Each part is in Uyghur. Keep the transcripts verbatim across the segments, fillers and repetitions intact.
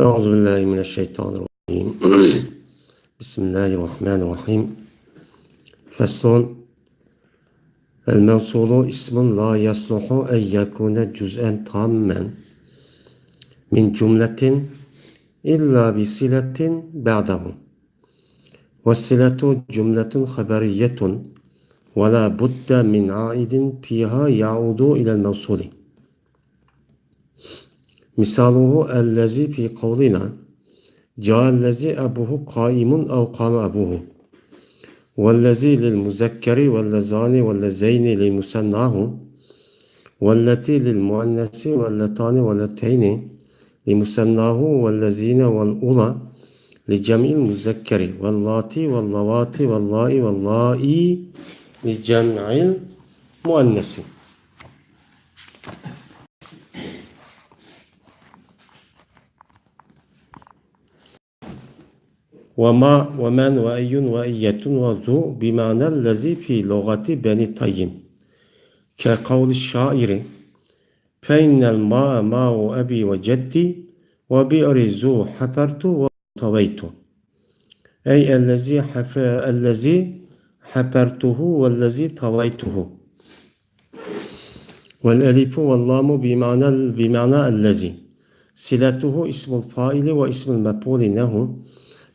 أعوذ بالله من الشيطان الرجيم. بسم الله الرحمن الرحيم. فصل. الموصول اسم لا يصلح أن يكون جزءا تاما من جملة إلا بصلة بعده. والصلة جملة خبرية ولا بد من عائد فيها يعود إلى الموصول. مثاله الذي في قولنا: جاء الذي أبوه قائم أو قام أبوه. والذي للمذكر واللذان واللذين لمثناه. واللتي للمؤنث واللتان واللتين لمثناه واللذين والأولى لجمع المذكر واللاتي واللواتي واللائي واللائي لجمع المؤنث. وما ومن وأي وأية وذو بمعنى الذي في لغة بني تي، كقول الشاعر: فإن الماء ماء أبي وجدي وبئر ذو حفرت وطويت. أي الذي حف-، الذي حفرته والذي طويته. والألف واللام بمعنى، بمعنى الذي. صلته اسم الفاعل واسم المفعول نحو: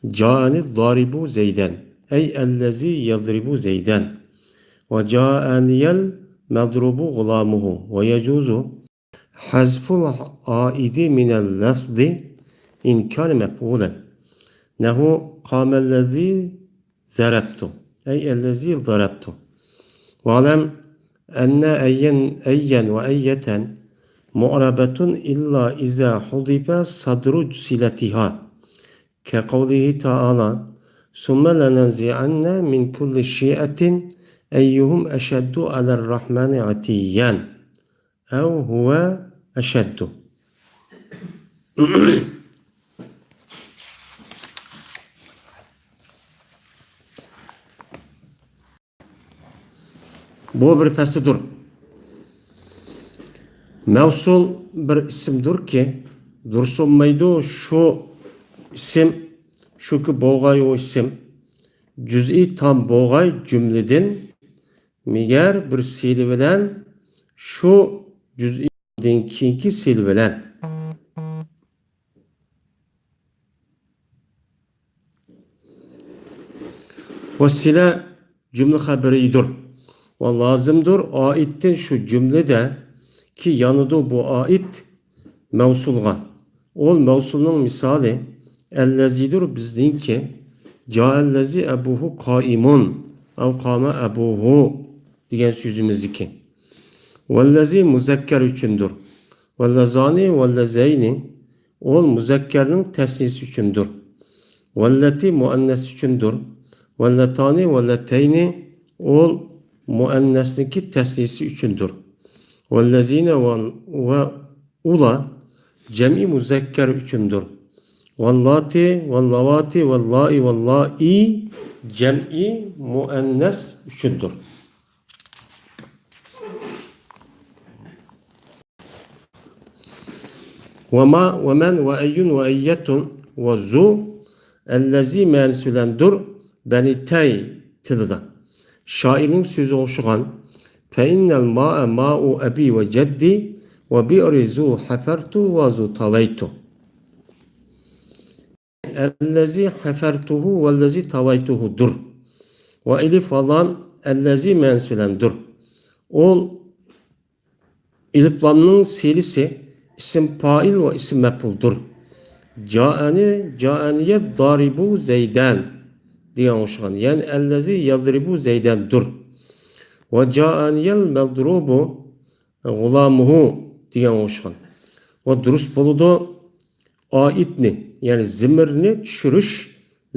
جاءني الضارب زيدا، أي الذي يضرب زيدا. وجاءني المضروب غلامه. ويجوز حذف العائد من اللفظ إن كان مفعولا. نحو: قام الذي ضربت، أي الذي ضربت. واعلم أن أيا، أيا وأية معربة إلا إذا حذف صدر صلتها، كقوله تعالى: ثم لننزعن من كل شيعة أيهم أشد على الرحمن عتيا. أو هو أشد. بۇ بىر پەسلىدۇر. مەۋسۇل بىر ئىسىمدۇركى، دۇرسۇنمايدۇ شۇ ئىسىم، شۇكى بولغاي ئۇ ئىسىم، جۈزئىي تام بولغاي جۈملىدىن، مېگەر بىر سىلى بىلەن شۇ جۈزئىدىن كېيىنكى سىلى بىلەن. ۋەسىلە جۈملە خەبىرىدۇر. ۋە لازىمدۇر ئائىدتىن شۇ جۈملىدە كى يانىدۇ بۇ ئائىد مەۋسۇلغا. ئول مەۋسۇلنىڭ مىسالى ئەللەزىدۇر بىزنىڭكى، جائەللەزى ئەبۇھۇ قائىمۇن، ئەۋ قامە ئەبۇھۇ دېگەن سۆزىمىزدىكى. ۋەللەزى مۇزەككەر ئۈچۈندۇر. ۋەللەزانى ۋەللەزەينى، ئول مۇزەككەرنىڭ تەسنىسى ئۈچۈندۇر. ۋەللەتى مۇئەننەس ئۈچۈندۇر. ۋەللەتانى ۋەللەتەينى، ئول مۇئەننەسنىڭكى تەسنىسى ئۈچۈندۇر. ۋەللەزىنە ۋە، ۋە ئۇلار جەمئىي مۇزەككەر ئۈچۈندۇر. ۋەللاتى ۋەللەۋاتى ۋەللائى ۋەللائى جەمئىي مۇئەننەس ئۈچۈندۇر. ۋەما ۋەمەن ۋەئەييۇن ۋەئەييەتۇن ۋەزۇ ئەللەزى مەنىسى بىلەن دۇر بەنى تەي تىلىدا. شائىرنىڭ سۆزىگە ئوخشىغان، فەئىننەل مائە مائۇ ئەبى ۋە جەددى ۋە بىئرى زۇ حەفەرتۇ ۋە زۇ تاۋەيتۇ. ئەللەزى حەفەرتۇھۇ ۋەللەزى تاۋەيتۇھۇ دۇر. ۋە ئېلىف ۋە لام ئەللەزى مەنىسى بىلەن دۇر. ئول ئېلىپلامنىڭ سىلىسى ئىسىم پائىل ۋە ئىسىم مەپئۇلدۇر. جائەنى، جائەنىيە دارىبۇ زەيدەن دېگەن ئوخشىغان. يەنى ئەللەزى يەزرىبۇ زەيدەندۇر. ۋە جائەنىيەل مەزرۇبۇ غۇلامۇھۇ دېگەن ئوخشىغان. ۋە دۇرۇس بولىدۇ. ئائىدنى، يەنى زىمىرنى چۈشۈرۈش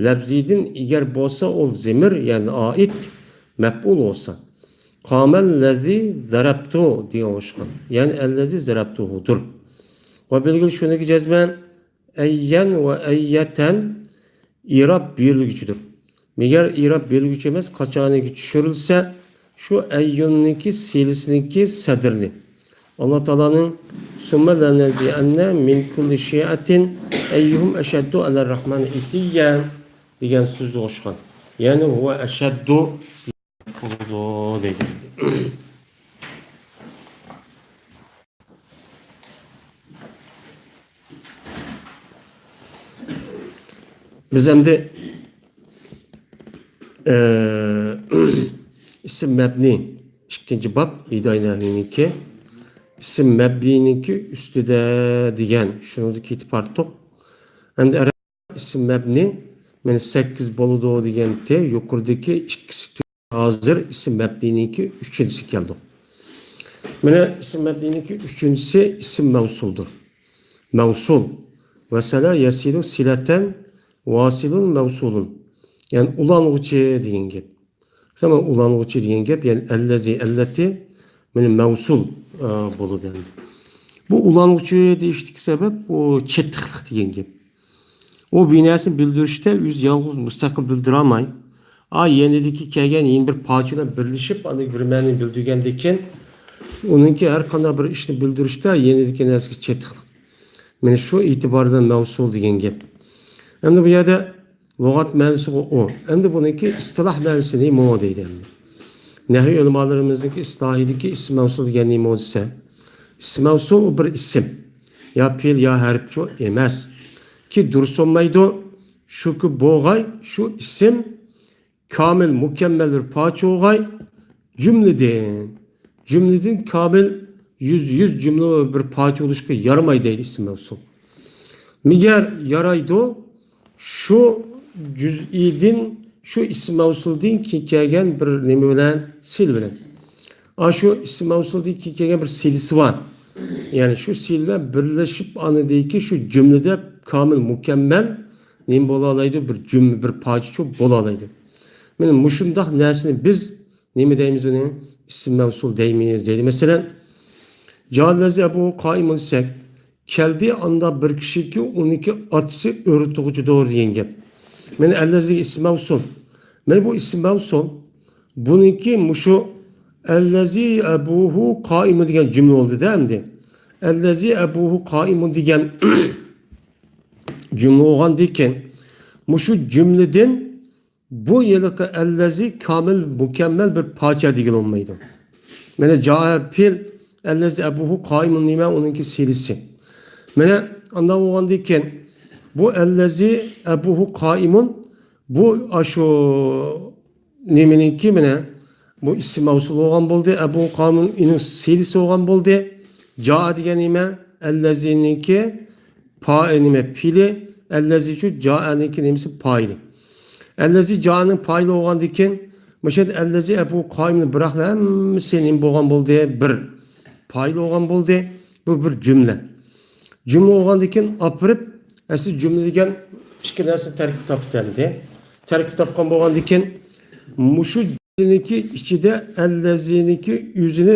لەپزىدىن ئېگەر بولسا، ئول زىمىر، يەنى ئائىد مەپئۇل بولسا. قامەللەزى زەرەپتۇ دېگەن ئوخشىغان. يەنى ئەللەزى زەرەپتۇھۇدۇر. ۋە بىلگىلى شۇنىڭكى جەزمەن ئەييەن ۋە ئەييەتەن ئىراب بېرىلگۈچىدۇر. مېگەر ئىراب بېرىلگۈچى ئەمەس، قاچانكى چۈشۈرۈلسە، شۇ ئەييۇننىڭكى سىلىسىنىڭكى سەدرىنى. ئاللا تائالانىڭ سۇممە لەنەنزىئەننە مىن كۇللى شىئەتىن ئەييۇھۇم ئەشەددۇ ئەلەر راھمانى ئىتىييەن دېگەن سۆزگە ئوخشىغان. يەنى ھۇۋە ئەشەددۇ بولىدۇ دەيدۇ. بىز ئەمدى، ئە، ئىسىم مەبنى ئىككىنچى باب، ھىدايە نەھۋىنىڭكى ئىسىم مەبنىنىڭكى ئۈستىدە دېگەن، شۇنىڭدا كېتىپ بارتۇق. ئەمدى ئەرەب ئىسىم مەبنى، مانا، سەككىز بولىدۇ دېگەنتى، يۇقىرىدىكى ئىككىسى ھازىر ئىسىم مەبنىنىڭكى ئۈچىنچىسى كەلدۇق. مانا ئىسىم مەبنىنىڭكى ئۈچىنچىسى ئىسىم مەۋسۇلدۇر. مەۋسۇل. ۋەسەلە يەسىلۇ سىلەتەن ۋاسىلۇن مەۋسۇلۇن. يەنى ئۇلانغۇچى دېگەن گەپ. شۇڭا ئۇلانغۇچى دېگەن گەپ، يەنى ئەللەزى، ئەللەتى، مانا مەۋسۇل، ئە، بولىدۇ ئەمدى. بۇ ئۇلانغۇچى دېيىشتىكى سەۋەب، بۇ چېتىقلىق دېگەن گەپ. ئۇ بىر نەرسىنى بىلدۈرۈشتە ئۆزى يالغۇز مۇستەقىل بىلدۈرەلمەي، ئا، يېنىدىكى كەلگەن يەنە بىر پارچە بىلەن بىرلىشىپ، ئاندىن بىر مەنىنى بىلدۈرگەندىن كېيىن، ئۇنىڭكى ھەر قانداق بىر ئىشنى بىلدۈرۈشتە يېنىدىكى نەرسىگە چېتىقلىق. مانا شۇ ئېتىباردا مەۋسۇل دېگەن گەپ. ئەمدى بۇ يەردە لۇغەت مەنىسىغۇ ئۇ. ئەمدى بۇنىڭكى ئىستىلاھ مەنىسى نېمە دەيدۇ ئەمدى. نەھۋىي ئۆلىمالىرىمىزنىڭكى ئىستىلاھىدىكى ئىسىم مەۋسۇل دېگەن نېمە دېسە، ئىسىم مەۋسۇل ئۇ بىر ئىسىم. يا پېئىل، يا ھەرپچۇ ئەمەس. كى دۇرۇس بولمايدۇ. شۇكى بولغاي، شۇ ئىسىم كامىل، مۇكەممەل بىر پارچە بولغاي، جۈملىدىن، جۈملىدىن كامىل يۈز، يۈز جۈملە بىر پارچە بولۇشقا يارىماي دەيدۇ ئىسىم مەۋسۇل. مەگەر يارايدۇ، شۇ جۈزئىدىن، شۇ ئىسىم مەۋسۇلدىن كېيىن كەلگەن بىر نېمە بىلەن، سىلە بىلەن. ئا، شۇ ئىسىم مەۋسۇلدىن كېيىن كەلگەن بىر سىلىسى بار. يەنى شۇ سىلە بىلەن بىرلىشىپ ئاندىن كېيىن شۇ جۈملىدە كامىل، مۇكەممەل نېمە بولالايدۇ؟ بىر جۈملە، بىر پارچە بولالايدۇ. مانا مۇشۇنداق نەرسىنى بىز نېمە دەيمىز ئۇنى؟ ئىسىم مەۋسۇل دەيمىز دەيدۇ. مەسىلەن، جائەللەزى ئەبۇھۇ قائىمۇن دېسەك، كەلدى ئانداق بىر كىشىكى ئۇنىڭكى ئاتىسى ئۆرە تۇغۇچىدۇر دېگەن گەپ. مانا ئەللەزى ئىسىم مەۋسۇل. مانا بۇ ئىسىم مەۋسۇل. بۇنىڭكى مۇشۇ ئەللەزى ئەبۇھۇ قائىمۇن دېگەن جۈملە بولدى-دە ئەمدى. ئەللەزى ئەبۇھۇ قائىمۇن دېگەن جۈملە بولغاندىكىن، مۇشۇ جۈملىدىن بۇ ھېلىقى ئەللەزى كامىل، مۇكەممەل بىر پارچە دېگىلى بولمايدۇ. مانا جائە پېئىل، ئەللەزى ئەبۇھۇ قائىمۇن نېمە؟ ئۇنىڭكى سىلىسى. مانا ئانداق بولغاندىكىن، بۇ ئەللەزى ئەبۇھۇ قائىمۇن، بۇ ئاشۇ نېمىنىڭكى مانا بۇ ئىسىم مەۋسۇل بولغان بولدى. ئەبۇھۇ قائىمۇن ئىنىڭ سىلىسى بولغان بولدى. جائە دېگەن نېمە؟ ئەللەزىنىڭكى پا-، نېمە، پېئىلى، ئەللەزى شۇ جائەنىڭكى نېمىسى؟ پائىلى. ئەللەزى جائەنىڭ پائىلى بولغاندىكىن، مۇشۇ يەردە ئەللەزى ئەبۇھۇ قائىمۇن بىراقلا ھەممىسى نېمە بولغان بولدى؟ بىر پائىل بولغان بولدى. بۇ بىر جۈملە. جۈملە بولغاندىكىن ئاپىرىپ، ئەسلى جۈملە دېگەن ئىككى نەرسە تەركىب تاپتى ئەمدى. تەركىب تاپقان بولغاندىكىن، مۇشۇ جۈملىنىڭكى ئىچىدە ئەللەزىنىڭكى ئۆزىنى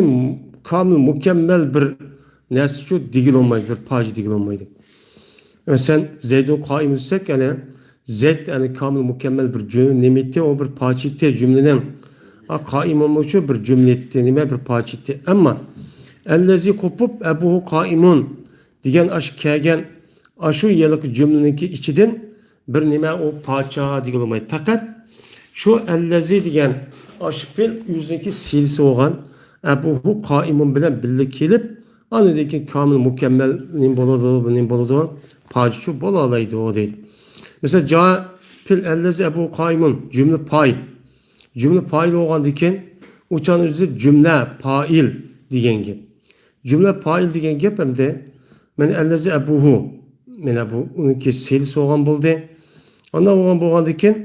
كامىل، مۇكەممەل بىر نەرسە شۇ دېگىلى بولمايدۇ، بىر پارچە دېگىلى بولمايدۇ. مەسىلەن، زەيدۇن قائىم دېسەك، يەنى زەيد، يەنى كامىل، مۇكەممەل بىر جۈ-، نېمە ئىدى، ئۇ بىر پارچە ئىدى جۈملىنىڭ. ئا، قائىمۇنمۇ شۇ بىر جۈملە ئىدى، نېمە، بىر پارچە ئىدى. ئەمما ئەللەزى قوپۇپ، ئەبۇھۇ قائىمۇن دېگەن ئاشۇ كەلگەن، ئاشۇ ھېلىقى جۈملىنىڭكى ئىچىدىن بىر نېمە ئۇ پارچە دېگىلى بولمايدۇ. پەقەت شۇ ئەللەزى دېگەن ئاشۇ پېئىل ئۆزىنىڭكى سىلىسى بولغان ئەبۇھۇ قائىمۇن بىلەن بىللە كېلىپ، ئاندىن كېيىن كامىل مۇكەممەل نېمە بولىدۇ، نېمە بولىدۇ؟ پارچىچۇ بولالايدۇ دەيدۇ. مەسىلەن، جا پېئىل ئەللەزى ئەبۇھۇ قائىمۇن، جۈملە پائىل. جۈملە پائىل بولغاندىن كېيىن، ئۇ چاغنىڭ ئۆزى جۈملە پائىل دېگەن گەپ. جۈملە پائىل دېگەن گەپ ئەمدى، مانا ئەللەزى ئەبۇھۇ، مانا بۇ ئۇنىڭكى سىلىسى بولغان بولدى. ئانداق بولغان، بولغاندىن كېيىن،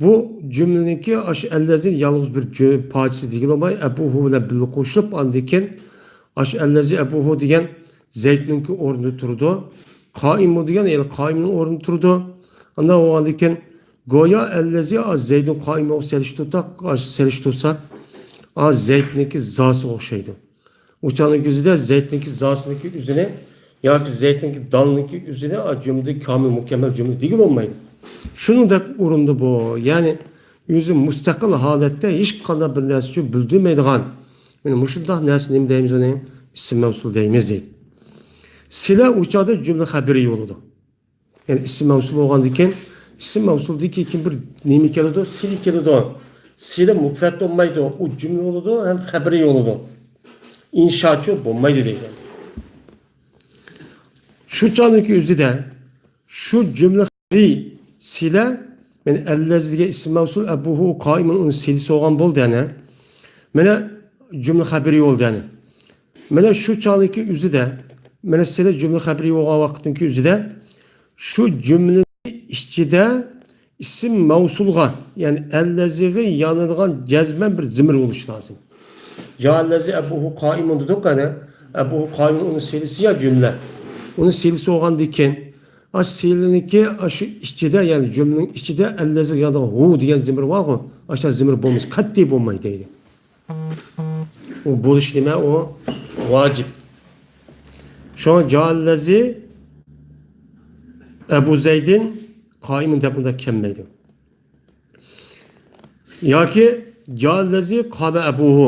بۇ جۈملىنىڭكى ئاشۇ ئەللەزى يالغۇز بىر جۈ-، پارچىسى دېگىلى بولماي، ئەبۇھۇ بىلەن بىللە قوشۇلۇپ، ئاندىن كېيىن ئاشۇ ئەللەزى ئەبۇھۇ دېگەن زەيدنىڭكى ئورنىدا تۇرىدۇ. قائىمۇ دېگەن، يەنى قائىمنىڭ ئورنىدا تۇرىدۇ. ئانداق بولغاندىن كېيىن، گويا ئەللەزى، ئا، زەيدۇن قائىمۇغا سېلىشتۇرساق، ئا، سېلىشتۇرساق، ئا، زەيدنىڭكى زاسىغا ئوخشايدۇ. ئۇ چاغنىڭ كۆزىدە زەيدنىڭكى زاسىنىڭكى ئۆزىنى ياكى زەيدنىڭكى دالنىڭكى ئۆزىنى، ئا، جۈملىدە كامىل، مۇكەممەل جۈملە دېگىلى بولمايدۇ. شۇنىڭدەك ئورۇندا بۇ، يەنى ئۆزى مۇستەقىل ھالەتتە ھېچقانداق بىر نەرسە ئۈچۈن بىلدۈرمەيدىغان، مانا مۇشۇنداق نەرسە نېمە دەيمىز ئۇنى؟ ئىسىم مەۋسۇل دەيمىز دەيدۇ. سىلە ئۇ چاغدا جۈملە خەبىرىي بولىدۇ. يەنى ئىسىم مەۋسۇل بولغاندىكىن، ئىسىم مەۋسۇلدىن كېيىن بىر نېمە كېلىدۇ؟ سىلە كېلىدۇ. سىلە مۇپرەت بولمايدۇ. ئۇ جۈملە بولىدۇ، ھەم خەبىرىي بولىدۇ. ئىنشاچۇ بولمايدۇ دەيدۇ. شۇ چاغدىكى ئۆزىدە شۇ جۈملە خەبىرىي سىلە، يەنى ئەللەزى دېگەن ئىسىم مەۋسۇل، ئەبۇھۇ قائىمۇن، ئۇنىڭ سىلىسى بولغان بولدى، يەنى. مانا جۈملە خەبىرىي بولدى، يەنى. مانا شۇ چاغدىكى ئۆزىدە، مانا سىلە جۈملە خەبىرىي بولغان ۋاقىتنىڭكى ئۆزىدە، شۇ جۈملىنىڭ ئىچىدە ئىسىم مەۋسۇلغا، يەنى ئەللەزىغا يانىدىغان جەزمەن بىر زىمىر بولۇشى لازىم. جائەللەزى ئەبۇھۇ قائىمۇن دېدۇق، قەنى. ئەبۇھۇ قائىمۇن ئۇنىڭ سىلىسى يا جۈملە. ئۇنىڭ سىلىسى بولغاندىكىن، ئا، سىلىنىڭكى، ئا، شۇ ئىچىدە، يەنى جۈملىنىڭ ئىچىدە ئەللەزىغا يانىدىغان ھۇ دېگەن زىمىر بارغۇ، ئاشۇ زىمىر بولمىسا قەتئىي بولمايدۇ دەيدۇ. ئۇ بولۇش نېمە؟ ئۇ ۋاجىپ. شۇڭا جائەللەزى ئەبۇ زەيدىن قائىمۇن دەپ ئۇنداق كەلمەيدۇ. ياكى جائەللەزى قامە ئەبۇھۇ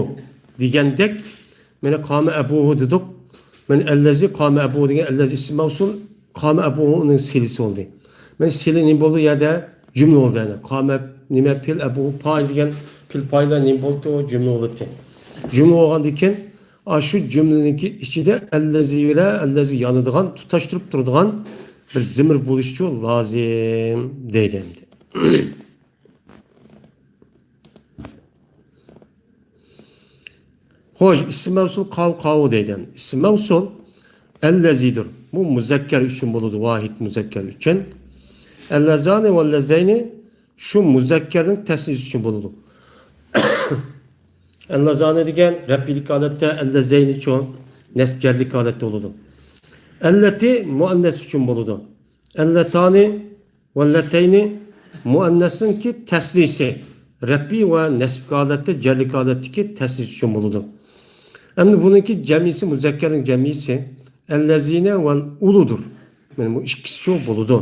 دېگەندەك، مانا قامە ئەبۇھۇ دېدۇق. مانا ئەللەزى قامە ئەبۇھۇ دېگەن ئەللەزى ئىسىم مەۋسۇل، قامە ئەبۇھۇ ئۇنىڭ سىلىسى بولدى. مانا سىلە نېمە بولدى؟ يەردە جۈملە بولدى، يەنى. قامە نېمە پېئىل، ئەبۇھۇ پائىل دېگەن پېئىل پائىللار نېمە بولدى؟ ئۇ جۈملە بولدى. جۈملە بولغاندىن كېيىن، ئاشۇ جۈملىنىڭكى ئىچىدە ئەللەزى بىلەن ئەللەزى يانىدىغان، تۇتاشتۇرۇپ تۇرىدىغان بىر زىمىر بولۇشىچۇ لازىم دەيدۇ ئەمدى. خوش، ئىسىم مەۋسۇل قاۋ قاۋۇ دەيدۇ. ئىسىم مەۋسۇل ئەللەزىدۇر. بۇ مۇزەككەر ئۈچۈن بولىدۇ، ۋاھىد مۇزەككەر ئۈچۈن. ئەللەزانى ۋەللەزەينى شۇ مۇزەككەرنىڭ تەسنىيىسى ئۈچۈن بولىدۇ. ئەللەزانى دېگەن رەپئىيلىك ھالەتتە، ئەللەزەينىچۇ نەسبكارلىك ھالەتتە بولىدۇ. ئەللەتى مۇئەننەس ئۈچۈن بولىدۇ. ئەللەتانى ۋەللەتەينى مۇئەننەسنىڭكى تەسنىيىسى، رەپئىي ۋە نەسبكى ھالەتتە، جەرلىك ھالەتتىكى تەسنىيىسى ئۈچۈن بولىدۇ. ئەمدى بۇنىڭكى جەمئىيسى، مۇزەككەرنىڭ جەمئىيسى ئەللەزىنە ۋەل ئۇلۇدۇر. مانا بۇ ئىككىسىچۇ بولىدۇ.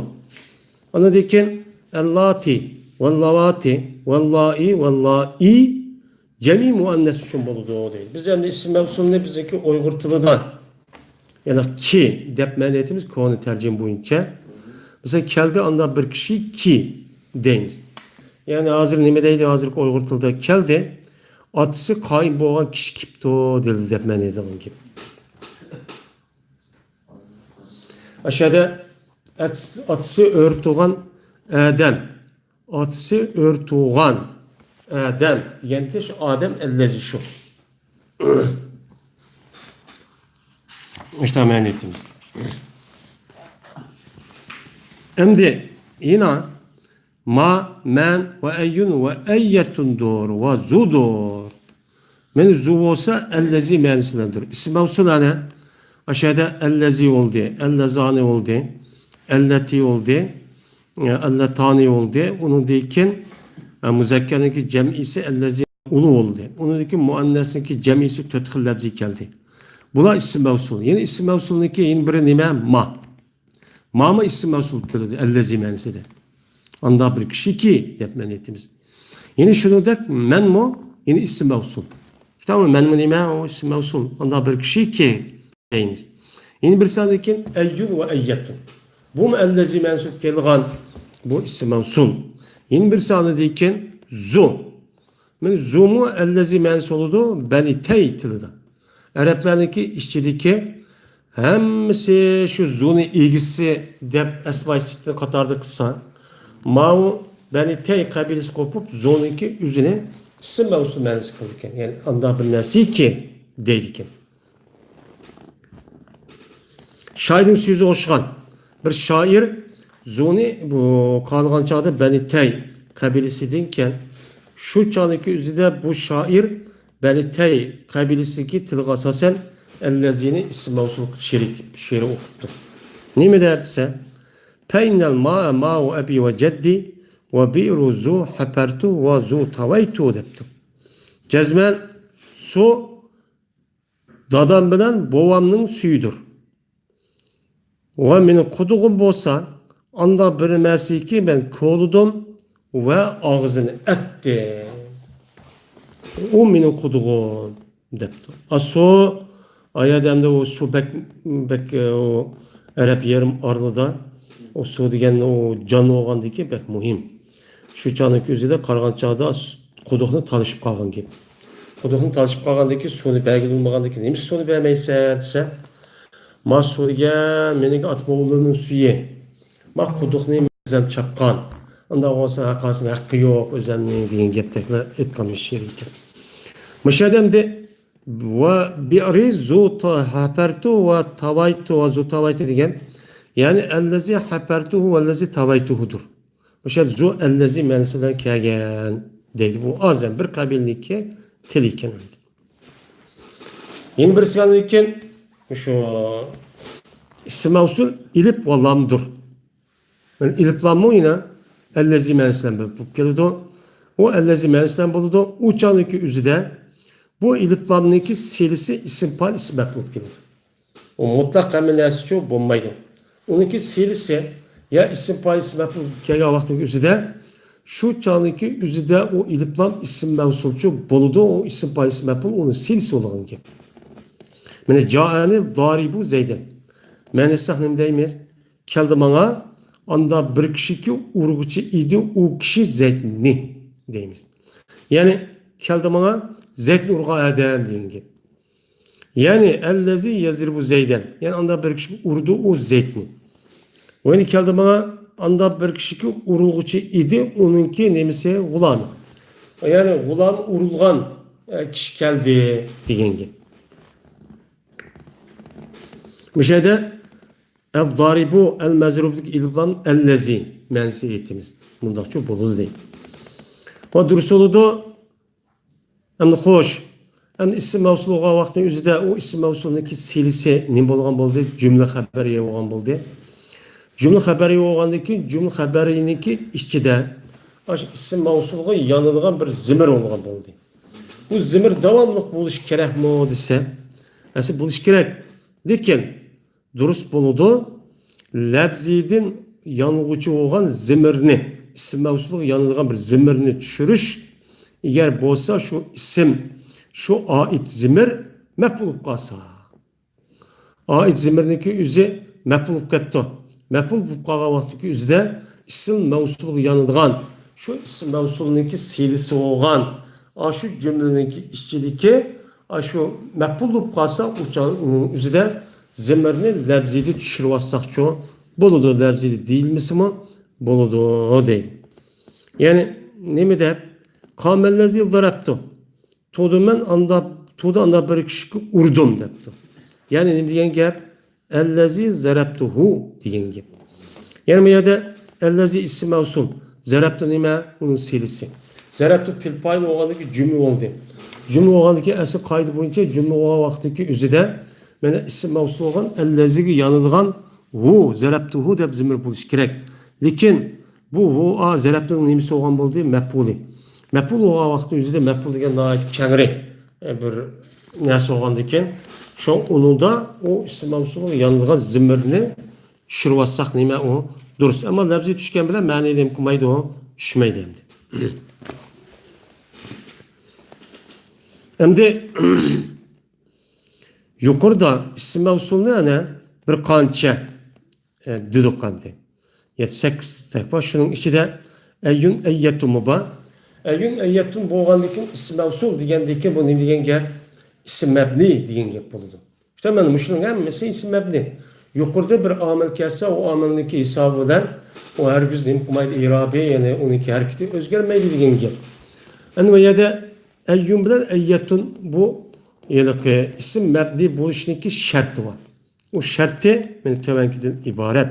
ئاندىن كېيىن ئەللاتى ۋەللاۋاتى ۋەللائى ۋەللائى جەمئىي مۇئەننەس ئۈچۈن بولىدۇ دەيدۇ. بىز ئەمدى ئىسىم مەۋسۇلنى بىزنىڭكى ئۇيغۇر تىلىدا، يەنى كى دەپ مەنە ئېيتىمىز، كونا تەرجىمە بويىچە. مەسىلەن، كەلدى ئانداق بىر كىشى كى دەيمىز. يەنى ھازىر نېمە دەيدۇ؟ ھازىرقى ئۇيغۇر تىلىدا كەلدى، ئاتىسى قايىم بولغان كىشى كېپتۇ دېدى دەپ مەنە ئېيتىدىغان گەپ. ئاشۇ يەردە ئاتىسى، ئاتىسى ئۆرە تۇغان ئادەم. ئاتىسى ئۆرە تۇغان ئادەم دېگەندىكى شۇ ئادەم ئەللەزى شۇ. مۇشۇنداق مەنە ئېيتىمىز. ئەمدى يەنە ما، مەن ۋە ئەييۇن ۋە ئەييەتۇندۇر ۋە زۇدۇر. مەن زۇ بولسا ئەللەزى مەنىسى بىلەندۇر. ئىسىم مەۋسۇل ئەنە. ئاشۇ يەردە ئەللەزى بولدى، ئەللەزانى بولدى، ئەللەتى بولدى، ئەللەتانى بولدى. ئۇنىڭدىن كېيىن، ئە، مۇزەككەرنىڭكى جەمئىسى ئەللەزى ئۇلۇ بولدى. ئۇنىڭدىن كېيىن مۇئەننەسنىڭكى جەمئىسى تۆت خىل لەپزى كەلدى. بۇلار ئىسىم مەۋسۇل. يەنە ئىسىم مەۋسۇلنىڭكى يەنە بىرى نېمە؟ ما. مامۇ ئىسىم مەۋسۇل كېلىدۇ، ئەللەزى مەنىسىدە. ئاندا بىر كىشىكى دەپ مەنە ئېيتىمىز. يەنە شۇنىڭدەك مەنمۇ يەنە ئىسىم مەۋسۇل. تامام، مەنمۇ نېمە؟ ئۇ ئىسىم مەۋسۇل. ئاندا بىر كىشىكى دەيمىز. يەنە بىر ساندىن كېيىن ئەييۇن ۋە ئەييەتۇن. بۇمۇ ئەللەزى مەنسۇب كېلىدىغان بۇ ئىسىم مەۋسۇل. يەنە بىر ساندىن كېيىن زۇ. مانا زۇمۇ ئەللەزى مەنىسى بولىدۇ، بەنى تەي تىلىدا. ئەرەبلەرنىڭكى ئىچىدىكى ھەممىسى شۇ زۇنى ئىگىسى دەپ ئەسماي سىتنى قاتاردا قىلسا، ماۋۇ بەنى تەي قەبىلىسى قوپۇپ، زۇنىڭكى ئۆزىنى ئىسىم مەۋسۇل مەنىسى قىلىدىكەن. يەنى ئاندا بىر نەرسىكى دەيدىكەن. شائىرنىڭ سۆزىگە ئوخشىغان بىر شائىر زۇنى بۇ قالغان چاغدا بەنى تەي قەبىلىسىدىن ئىكەن. شۇ چاغدىكى ئۆزىدە بۇ شائىر بەنى تەي قەبىلىسىدىكى تىلغا ئاساسەن ئەللەزىنى ئىسىم مەۋسۇل قىلىپ شېئىر ئېيتىپ، شېئىر ئوقۇپتۇ. نېمە دەپ دېسە، پەينەل مائە مائۇ ئەبى ۋە جەددى ۋە بىئرۇ زۇ ھەپەرتۇ ۋە زۇ تاۋەيتۇ دەپتۇ. جەزمەن سۇ دادام بىلەن بوۋامنىڭ سۈيىدۇر. ۋە مېنىڭ قۇدۇقۇم بولسا، ئانداق بىر نېمەسىكى مەن كولىدىم ۋە ئاغزىنى ئەتتىم. ئۇ مېنىڭ قۇدۇقۇم، دەپتۇ. ئا، سۇ، ئايەردە ئەمدى ئۇ سۇ بەك، بەك، ئۇ ئەرەب يېرىم ئارىلىدا ئۇ سۇ دېگەن ئۇ جان بولغاندىكىن بەك مۇھىم. شۇ چاغنىڭكى ئۆزىدە قارىغان چاغدا س-، قۇدۇقنى تالىشىپ قالغان گەپ. قۇدۇقنى تالىشىپ قالغاندىكىن سۇنى بەرگىلى بولمىغاندىكىن، نېمە سۇنى بەرمەيسەن دېسە، ما سۇ دېگەن مېنىڭ ئاتا بوۋىلىرىمنىڭ سۈيى. ما قۇدۇقنى ئۆزەم چاپقان. ئۇنداق بولسا ھەققاسىنىڭ ھەققى يوق ئۆزەمنىڭ دېگەن گەپتەكلا ئېيتقان شېئىر ئىكەن. مۇشۇ يەردە ئەمدى ۋە بىئرى زۇ تا-، ھەپەرتۇ ۋە تاۋايتۇ ۋە زۇ تاۋايتۇ دېگەن، يەنى ئەللەزى ھەپەرتۇھۇ ۋەللەزى تاۋايتۇھۇدۇر. مۇشۇ يەردە زۇ ئەللەزى مەنىسى بىلەن كەلگەن دەيدۇ. بۇ ئازەم بىر قەبىلىنىڭكى تىلى ئىكەن ئەمدى. يەنە بىرسى ئاندىن كېيىن شۇ ئىسم مەۋسۇل ئېلىپ ۋە لامدۇر. يەنى ئېلىپ لاممۇ يەنە ئەللەزى مەنىسى بىلەن بولۇپ كېلىدۇ. ئۇ ئەللەزى مەنىسى بىلەن بولىدۇ. ئۇ چاغنىڭكى ئۆزىدە بۇ ئېلىپ لامنىڭكى سىلىسى ئىسم پائىل، ئىسم مەپئۇل بولۇپ كېلىدۇ. ئۇ مۇتلەق ھەممە نەرسىچۇ بولمايدۇ. ئۇنىڭكى سىلىسى يا ئىسم پائىل، ئىسم مەپئۇل كەلگەن ۋاقىتنىڭ ئۆزىدە، شۇ چاغنىڭكى ئۆزىدە ئۇ ئېلىپ لام ئىسم مەۋسۇلچۇ بولىدۇ، ئۇ ئىسم پائىل، ئىسم مەپئۇل ئۇنىڭ سىلىسى بولىدىغان گەپ. مانا جائەنى دارىبۇ زەيدەن. مەنىسى نېمە دەيمىز؟ كەلدى ماڭا، ئاندا بىر كىشىكى ئۇرغۇچى ئىدى، ئۇ كىشى زەيدنى دەيمىز. يەنى كەلدى ماڭا زەيدنى ئۇرغان ئادەم دېگەن گەپ. يەنى ئەللەزى يەزرىبۇ زەيدەن. يەنى ئاندا بىر كىشى ئۇردى ئۇ زەيدنى. يەنى كەلدى ماڭا ئاندا بىر كىشىكى ئۇرۇلغۇچى ئىدى، ئۇنىڭكى نېمىسى غۇلامى. يەنى غۇلام ئۇرۇلغان ئە، كىشى كەلدى دېگەن گەپ. مۇشۇ يەردە ئەل-زارىبۇ، ئەل-مەزرۇبدىكى ئېلىپ لام ئەللەزى مەنىسى ئېيتىمىز. مۇنداقچۇ بولىدۇ دەيدۇ. ۋە دۇرۇس بولىدۇ. ئەمدى خوش. ئەمدى ئىسىم مەۋسۇل بولغان ۋاقىتنىڭ ئۆزىدە ئۇ ئىسىم مەۋسۇلنىڭكى سىلىسى نېمە بولغان بولدى؟ جۈملە خەبەرىيە بولغان بولدى. جۈملە خەبەرىيە بولغاندىن كېيىن جۈملە خەبەرىيىنىڭكى ئىچىدە ئاشۇ ئىسىم مەۋسۇلغا يانىدىغان بىر زىمىر بولغان بولدى. بۇ زىمىر داۋاملىق بولۇشى كېرەكمۇ دېسە، ئەسلى بولۇشى كېرەك. لېكىن دۇرۇس بولىدۇ. لەپزىدىن يانغۇچى بولغان زىمىرنى، ئىسىم مەۋسۇلغا يانىدىغان بىر زىمىرنى چۈشۈرۈش، ئەگەر بولسا شۇ ئىسىم، شۇ ئائىت زىمىر مەپئۇل بولۇپ قالسا. ئائىت زىمىرنىڭكى ئۆزى مەپئۇل بولۇپ كەتتى. مەپئۇل بولۇپ قالغان ۋاقىتتىكى ئۆزىدە ئىسىم مەۋسۇلغا يانىدىغان، شۇ ئىسىم مەۋسۇلنىڭكى سىلىسى بولغان، ئاشۇ جۈملىنىڭكى ئىچىدىكى ئاشۇ مەپئۇل بولۇپ قالسا، ئۇ چاغ ئۇنىڭ ئۆزىدە زىمىرنى لەپزىدە چۈشۈرۈۋاتساقچۇ بولىدۇ، لەپزىدە دېيىلمىسىمۇ بولىدۇ دەيدۇ. يەنى نېمە دەپ؟ قامەللەزى زەرەپتۇ. تۇدۇ مەن ئاندا، تۇدۇ ئاندا بىر كىشىگە ئۇردۇم دەپتۇ. يەنى نېمە دېگەن گەپ؟ ئەللەزى زەرەپتۇھۇ دېگەن گەپ. يەنى بۇ يەردە ئەللەزى ئىسىم مەۋسۇل. زەرەپتۇ نېمە؟ ئۇنىڭ سىلىسى. زەرەپتۇ پېئىل پائىل بولغاندىن كېيىن جۈملە بولدى. جۈملە بولغاندىن كېيىن ئەسلى قائىدە بويىچە جۈملە بولغان ۋاقىتتىكى ئۆزىدە مانا ئىسىم مەۋسۇل بولغان ئەللەزىگە يانىدىغان ھۇ، زەرەپتۇھۇ دەپ زىمىر بولۇشى كېرەك. لېكىن بۇ ھۇ ئا زەرەپتۇنىڭ نېمىسى بولغان بولدى؟ مەپئۇلى. مەپئۇل بولغان ۋاقىتتا ئۆزىدە مەپئۇل دېگەن ناھايىتى كەڭرى، ئە، بىر نەرسە بولغاندىكىن، شۇ ئۇنىڭدا ئۇ ئىسىم مەۋسۇلغا يانىدىغان زىمىرنى چۈشۈرۈۋاتساق نېمە ئۇ دۇرۇس. ئەمما لەپزى چۈشكەن بىلەن مەنىدە نېمە قىلمايدۇ ئۇ؟ چۈشمەيدۇ ئەمدى. ئەمدى يۇقىرىدا ئىسىم مەۋسۇلنى ئەنە بىر قانچە ئە، دېدۇق ئەمدى. يەتتە سەككىز تەك بار. شۇنىڭ ئىچىدە ئەييۇن، ئەييەتتۇنمۇ بار. ئەييۇن، ئەييەتتۇن بولغاندىن كېيىن ئىسىم مەۋسۇل دېگەندىن كېيىن بۇ نېمە دېگەن گەپ؟ ئىسىم مەبنى دېگەن گەپ بولىدۇ. ئىشتە مانا مۇشۇنىڭ ھەممىسى ئىسىم مەبنى. يۇقىرىدا بىر ئامىل كەلسە، ئۇ ئامىلنىڭكى ھېسابى بىلەن ئۇ ھەرگىز نېمە قىلمايدۇ، ئېرابى، يەنى ئۇنىڭكى ھەرىكىتى ئۆزگەرمەيدۇ دېگەن گەپ. ئەنە بۇ يەردە ئەييۇن بىلەن ئەييەتتۇن بۇ ھېلىقى ئىسىم مەبنى بولۇشنىڭكى شەرتى بار. ئۇ شەرتى مانا تۆۋەنكىدىن ئىبارەت.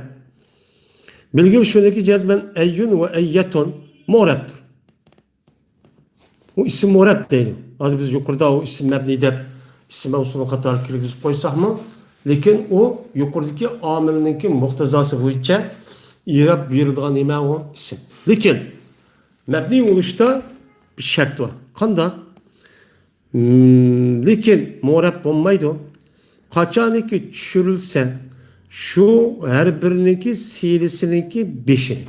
بىلگىلى شۇنىكى جەزمەن ئەييۇن ۋە ئەييەتۇن مۇئرەبتۇر. ئۇ ئىسىم مۇئرەب دەيدۇ. ھازىر بىز يۇقىرىدا ئۇ ئىسىم مەبنى دەپ ئىسىم مەۋسۇلنى قاتارىغا كىرگۈزۈپ قويساقمۇ، لېكىن ئۇ يۇقىرىدىكى ئامىلنىڭكى مۇقتەزاسى بويىچە ئېراب بېرىلىدىغان نېمە ئۇ؟ ئىسىم. لېكىن مەبنى بولۇشتا بىر شەرت بار. قانداق؟ مم، لېكىن مۇئرەب بولمايدۇ. قاچانكى چۈشۈرۈلسە، شۇ ھەر بىرىنىڭكى سىلىسىنىڭكى بېشىنى.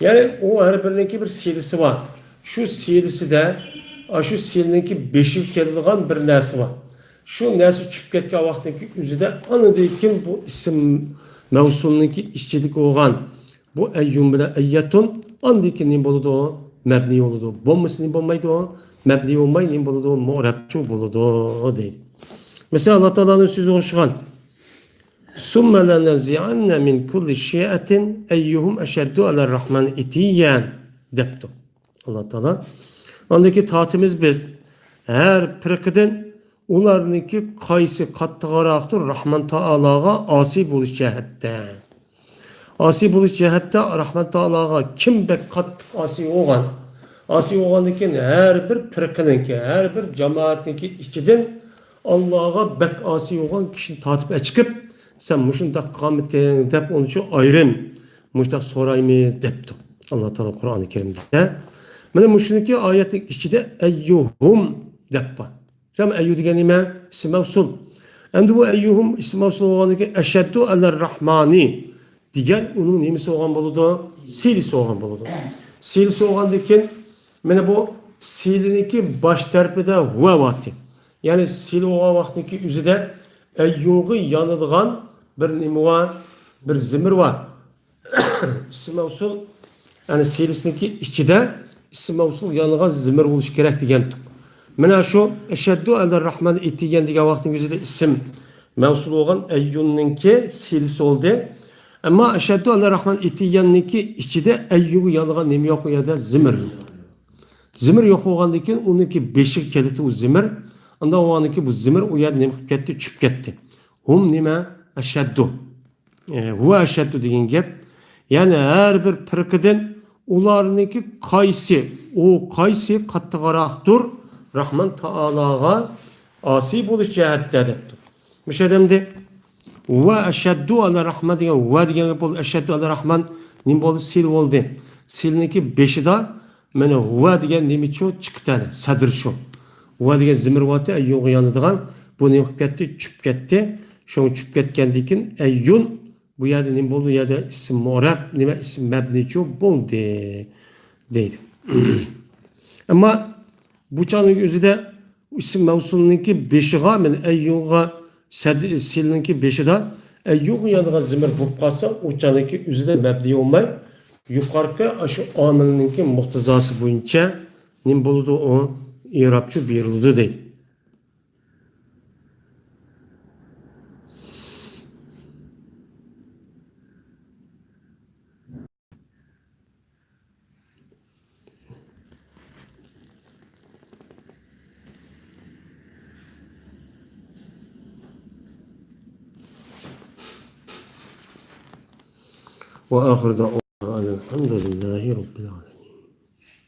يەنى ئۇ ھەر بىرىنىڭكى بىر سىلىسى بار. شۇ سىلىسىدە، ئاشۇ سىلىنىڭكى بېشىغا كېلىدىغان بىر نەرسە بار. شۇ نەرسە چۈشۈپ كەتكەن ۋاقىتتىكى ئۆزىدە ئاندىن كېيىن بۇ ئىسىم، مەۋسۇلنىڭكى ئىچىدىكى بولغان بۇ ئەييۇن بىلەن ئەييەتۇن ئاندىن كېيىن نېمە بولىدۇ؟ مەبنىي بولىدۇ. بولمىسا نېمە بولمايدۇ؟ مەبنىي بولماي نېمە بولىدۇ؟ مۇئرەبچۇ بولىدۇ دەيدۇ. مەسىلەن، ئاللا تائالانىڭ سۆزىگە ئوخشىغان. ثم لننزعن من كل شيعة أيهم أشد على الرحمن عتيا دەپتۇ. ئاللا تائالا. ئاندىن كېيىن تارتىمىز بىز ھەر پىرقىدىن ئۇلارنىڭكى قايسى قاتتىقراقتۇر راھمان تائالاغا ئاسىي بولۇش جەھەتتە. ئاسىي بولۇش جەھەتتە راھمان تائالاغا كىم بەك قاتتىق ئاسىي بولغان؟ ئاسىي بولغاندىن كېيىن ھەر بىر پىرقىنىڭكى، ھەر بىر جامائەتنىڭكى ئىچىدىن ئاللاغا بەك ئاسىي بولغان كىشىنى تارتىپ ئەچىقىپ، سەن مۇشۇنداق قىلغانمىتىڭ دەپ ئۇنى شۇ ئايرىم مۇشۇنداق سورايمىز دەپتۇ. ئاللا تائالا قۇرئانى كەرىمدە. مانا مۇشۇنىڭكى ئايەتنىڭ ئىچىدە ئەييۇھۇم دەپ بار. شۇ ئەييۇ دېگەن نېمە؟ ئىسم مەۋسۇل. ئەمدى بۇ ئەييۇھۇم ئىسم مەۋسۇل بولغاندىن كېيىن ئەشەددۇ ئەلەر راھمانى دېگەن ئۇنىڭ نېمىسى بولغان بولىدۇ؟ سىلىسى بولغان بولىدۇ. سىلىسى بولغاندىن كېيىن مانا بۇ سىلىنىڭكى باش تەرىپىدە ھۇۋە بارتى. يەنى سىلى بولغان ۋاقىتنىڭكى ئۆزىدە ئەييۇغا يانىدىغان بىر نېمە بار؟ بىر زىمىر بار. ئىسم مەۋسۇل، يەنى سىلىسىنىڭكى ئىچىدە ئىسم مەۋسۇل يانىغان زىمىر بولۇشى كېرەك دېگەنتۇق. مانا شۇ ئەشەددۇ ئەلەر راھمان ئېتىگەن دېگەن ۋاقىتنىڭ ئۆزىدە ئىسم مەۋسۇل بولغان ئەييۇننىڭكى سىلىسى بولدى. ئەمما ئەشەددۇ ئەلەر راھمان ئېتىگەننىڭكى ئىچىدە ئەييۇغا يانىغان نېمە يوق ئۇ يەردە؟ زىمىر. زىمىر يوق بولغاندىن كېيىن ئۇنىڭكى بېشىغا كېلىدۇ ئۇ زىمىر. ئاندىن ئۇنىڭكى بۇ زىمىر ئۇ يەردە نېمە قىلىپ كەتتى؟ چۈشۈپ كەتتى. ھۇم نېمە؟ ئەشەددۇ. ئى، ھۇۋە ئەشەددۇ دېگەن گەپ. يەنى ھەر بىر پىرقىدىن ئۇلارنىڭكى قايسى، ئۇ قايسى قاتتىقراقتۇر راھمان تائالاغا ئاسىي بولۇش جەھەتتە دەپتۇ. مۇشۇ ئادەمدە ھۇۋە ئەشەددۇ ئەلە راھمان دېگەن ھۇۋە دېگەن گەپ بولدى. ئەشەددۇ ئەلە راھمان نېمە بولدى؟ سىل بولدى. سىلنىڭكى بېشىدا مانا ھۇۋە دېگەن نېمە شۇ؟ چىقىتەن، سەدىر شۇ. ھۇۋە دېگەن زىمىر بارتى، ئەييۇغا يانىدىغان. بۇ نېمە قىلىپ كەتتى؟ چۈشۈپ كەتتى. شۇڭا چۈشۈپ كەتكەندىن كېيىن ئەييۇن بۇ يەردە نېمە بولدى؟ بۇ يەردە ئىسىم مۇئرەب، نېمە ئىسىم مەبنىچۇ بولدى دەيدۇ. ئەمما بۇ چاغنىڭ ئۆزىدە ئىسىم مەۋسۇلنىڭكى بېشىغا، مانا ئەييۇغا سەد-، سىلنىڭكى بېشىدا ئەييۇغا يانىدىغان زىمىر بولۇپ قالسا، ئۇ چاغنىڭكى ئۆزىدە مەبنىي بولماي، يۇقىرىقى ئاشۇ ئامىلنىڭكى مۇقتىزاسى بويىچە نېمە بولىدۇ؟ ئۇ ئىرابچۇ بېرىلىدۇ دەيدۇ. وآخر دعوانا أن الحمد لله رب العالمين.